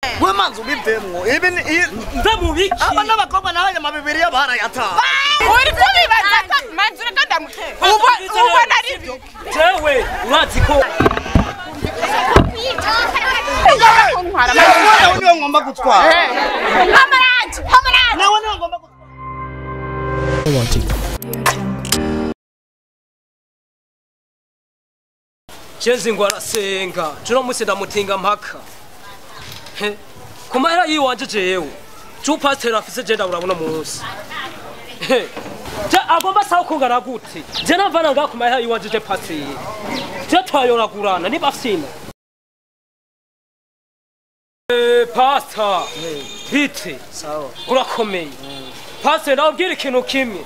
We manzi ubivemwo ibi ndamubiki aba n'abakobwa nabaye amabibiri barayataye. Uri kubibaza ko manzi reka ndamutera. Ubona ari byo. Jewe urazi ko nawe niwe ngomba gutwara. Hamaranje, hamaranje. Nawe niwe ngomba gutwara. Jenzi ngo arasenga. Juno musi ndamutinga mpaka. He. Kumahera yiwanje jewe. Ju pastor afise je ndabura munsi. He. Je agomba sawa kungana gute? Je namvana nga kumahera yiwanje je pastor. Je twayoragurana niba afisina. Pastor. Bite. Sawa. Urakomeye. Pastor ndabwira ikintu kimwe.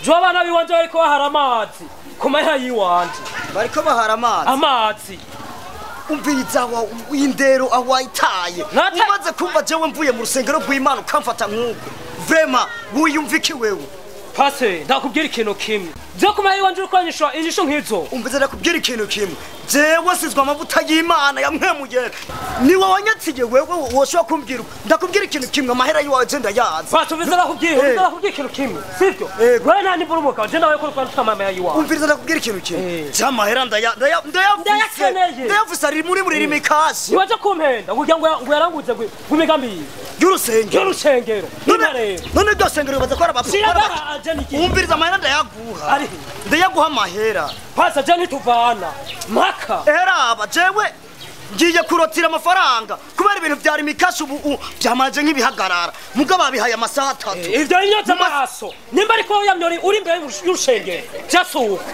Jo abana biwanje bariko bahara amazi. Kumahera yiwanje. Bariko bahara amazi. Amazi. Umviriza wa indero awayitaye. Umaze kumva jewe mvuye mu rusengero rw'Imana ukamfata nk'uko. Vrema wiyumviki wewe. Pastor ndakubwira ikintu kimwe. Je kumahera yiwanje uriko inyisho nkizo. Umviriza ndakubwira ikintu kimwe. Jewe sizwa amavuta y'Imana yamwemuyera. Niwe wanyatsiye wewe woshobora kumbwira. Ndakubwira ikintu kimwe amahera yiwawe je ndayazi. Pastor umviriza ndakubwira ikintu kimwe. Sivyo? Wewe nani burumuka je nawe ko kwandika amahera yiwawe. Umviriza ndakubwira ikintu kimwe. Je amahera ndayafise. Ndayafise ari muri rimikasi. Niwaje kumpenda kugira ngo yaranguze gwimigambi y'urusengero. Y'urusengero. None iryo sengero baza ko arabapfa. Umviriza amahera ndayaguha. Ndayaguha amahera. Pastor je ntituvana. Maka. Eraba jewe ngiye kurotira amafaranga kubera ibintu byari mikashi ubu byamaje nk'ibihagarara mugabo babihaye amasaha atatu. Ivyo inyoza amaso nimba ariko yamyori uri imbere y'urushengero byasuka.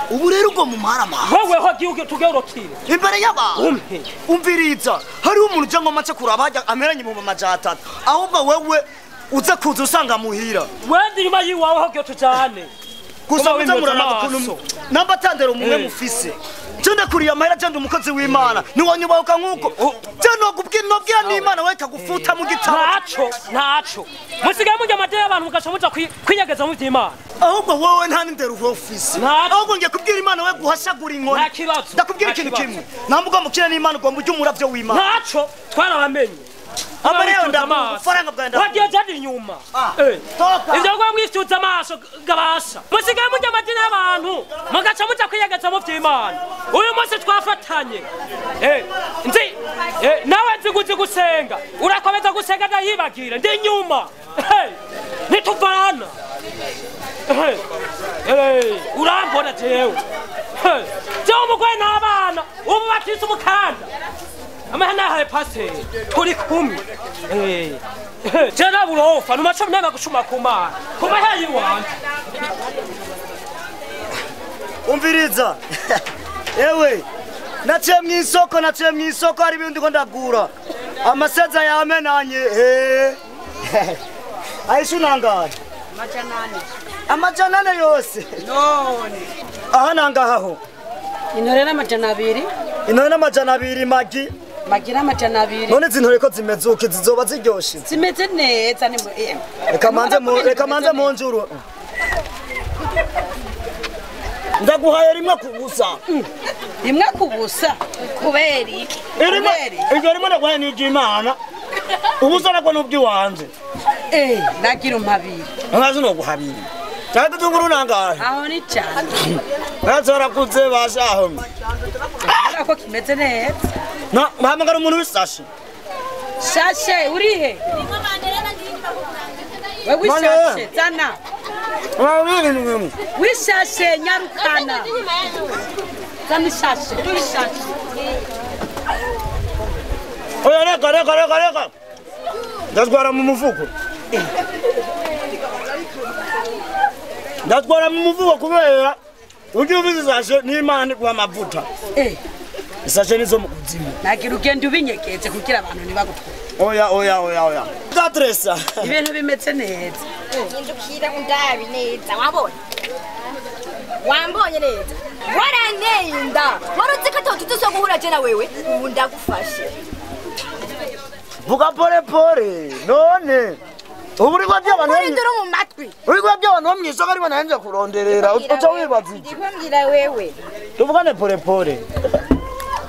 Ubu rero ubwo mu marama wewe ho giye tugiye urotira imbere y'abantu. Umviriza hari umuntu uje ngo mace kuraba ameranye mu maja atatu ahubwo wewe uza kuza usanga muhira wende nyuma yiwawe ho giye tujane gusa muza muraraba ukuntu namba tandero mumwe mufise. Tunda kuriya amahera je ndi umukozi w'Imana niwanyubahuka nkuko je nobwira n'Imana we kagufuta mu gitabo. Ntaco musigaye mujya amadeni y'abantu mugaca muja kwinyegeza mu vy'Imana. Ahubwo wowe nta n'indero uba ufise. Ahubwo ngiye kubwira Imana we guhashagura inkoni. Ndakubwira ikintu kimwe namba ugomba ukina n'Imana ugomba ujye umuravyo w'Imana. Ntaco twarabamenye. Amarero ndafaranga bwanda wagiye jadi inyuma. Ivyo ngo mwishyuza amaso gabasha. Musigaye mujya amadini y'abantu mugaca muja kwiyegeza mu vy'Imana. Uyu munsi twafatanye. Nzi nawe nzi guzi gusenga. Urakomeza gusenga ndayibagira ndi inyuma. Nituvana. Urambona jewe. Jewe umugore n'abana ubu batise umukanda. Amahana haye pastor turi kumwe. Je naburofa numaco mnema gushuma kumana. Kumahera yiwanje. Umviriza. Ewe naciye mw'isoko hari ibintu ndiko ndagura. Amaseza yamenanye. Aishu nangahe? Amajana ane. Amajana ane yose. None. Aha nangaho. Intore n'amajana abiri. Intore n'amajana abiri magi. Magira amajana abiri. None zintore ko zimezuke zizoba ziryoshe. Zimeze neza ni reka manze mu njuru. Ndaguhaye rimwe kubusa. Rimwe kubusa kubera iki? Iryo rimwe ndaguhaye ni iry'Imana. Ubusa nako n'ubwiwanje. Nagira umpabiri. Nkazi no guhabiri. Cyangwa tunguru nangahe? Aho ni cyane. Nazorakuze bashaho. Ariko kimeze neza. Na bahamagara umuntu w'isashe. Shashe urihe? Wewe wishashe zana. Wishashe nyarukana. Zana ishashe, wishashe. Oya reka. Ndatwara mu mufuko. Ndatwara mu mufuko kubera ujye ubizi isashe n'Imana iguha amavuta. Isashe nizo mu kuzimu. Nagira ugenda ubinyegeze kugira abantu ntibagutware. Oya. Ndadresa. Ibintu bimeze neza. Nyindukira undabi neza wabonye. Wambonye neza. Waranteye Waruzi ko atatu guhura je na wewe ubu ndagufashe. Vuga pole pole. None. Ubu uri kwabya abantu uri nduru mu matwi. Uri kwabya abantu bo mw'isoko ariko nanje kuronderera. Uca wibaza iki? Ndikumbwira wewe. Tuvugane pole pole.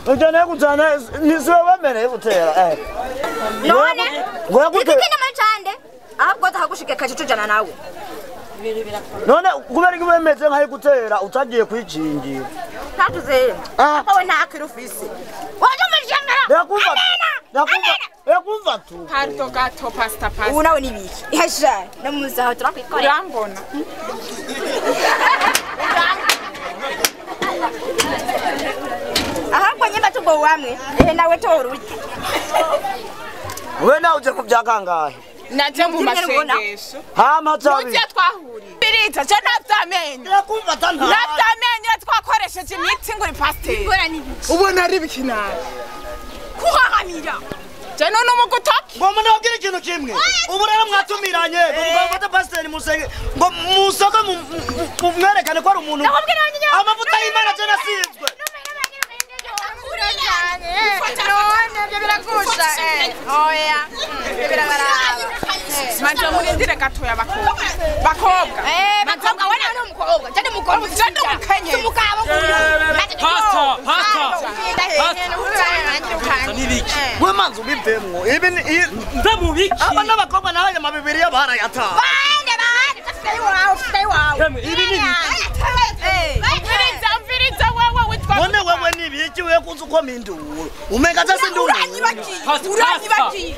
Ujana kujana nisiwe wemereye gutera. None ikikindi muri cande ahubwo zahagushike kaje tujana nawe. None kubera ko wemeze nkayo gutera utagiye kwicingira. Ntatuze. Wowe nta kiro ufise. Waje mujamera. Ndakumva. Ndakumva. Ndakumva tu. Parto gato pasta pasta. Ubu nawe nibiki? Ihasha namuzaho turakwikorera. Urambona. Ahubwo nyimba tugo wamwe ehe nawe tora urye. We nawe uje kubyakangahe? Naje mu masengesho. Hama tabi. Nujye twahuriye. Birita je navyamenye. Ndakumva tanta. Navyamenye twakoresheje imiti ngo uri pasiteri. Ubona ari biki nawe? Kuhahamira. Je none umugutoki. Ngo munabwire ikintu kimwe. Ubu rero mwatumiranye ngo mugafata pasiteri musenge ngo musoke mumwerekane ko ari umuntu. Amavuta y'Imana je nasizwe. Manje murindire gatoya bakobwa. Bakobwa. Bakobwa we nawe umukobwa. Je umukobwa. Je umukenyezi. Umugabo nguyu. Pastor, pastor. We manzi ubivemwo. Ibi mve mu biki? Aba n'abakobwa nahaye amabibiriya barayataye. Bande bande tafite iwawe, tafite iwawe. Ibi ni biki? Mviriza, mviriza wewe witwa. None wewe ni biki wewe kuzi uko minduru? Umenga tase nduru. Uranyibagiye. Uranyibagiye.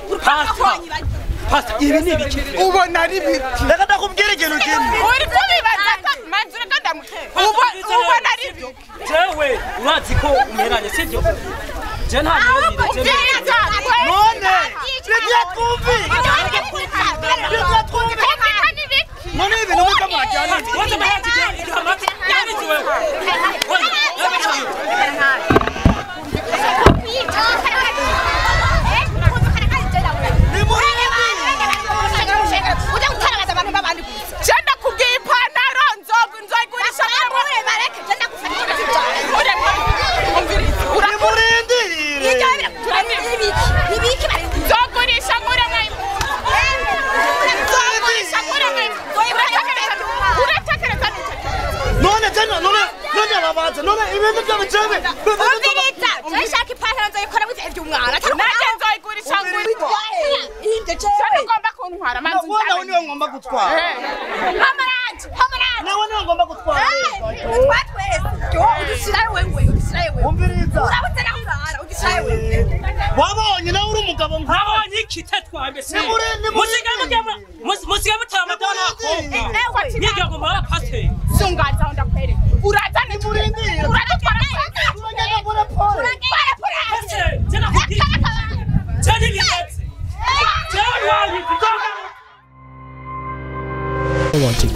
Pastor, ibi ni biki? Ubona ari biki? Reka ndakubwira ikintu kimwe. Uri kubibaza ko manzi reka ndamutera. Ubona ari biki? Jewe urazi ko umperanye sivyo? Je nta bibazo. None bijya twumvi. Bijya twumvi. None ibintu muka murajyana. Wote mahati igihamati. Yabizi wewe. Jenda kubwiye ipantaro nzogurisha nzogurisha ngure none none none babanza none ibintu by'abajebe umviriza turashaka ipantaro nzoyikora wivye umwana nanjye nzoyigurisha ngure ugomba kuntwara manzi nawe niwe ngomba gutwara hamaranje nawe niwe ngomba gutwara twatwese udushirayo wewe udushirayo wewe umviriza urabuze naho urara udushirayo wewe wabonye nawe uri umugabo nka nabonye iki tetwambe se musigaye mutera amadana y'abakobwa niga ngo mara pasiteri sungaza aho ndakwereka urazana uradutwara turagenda pole pole pasiteri je nakubwira je nibihetse je wanyu Wanting.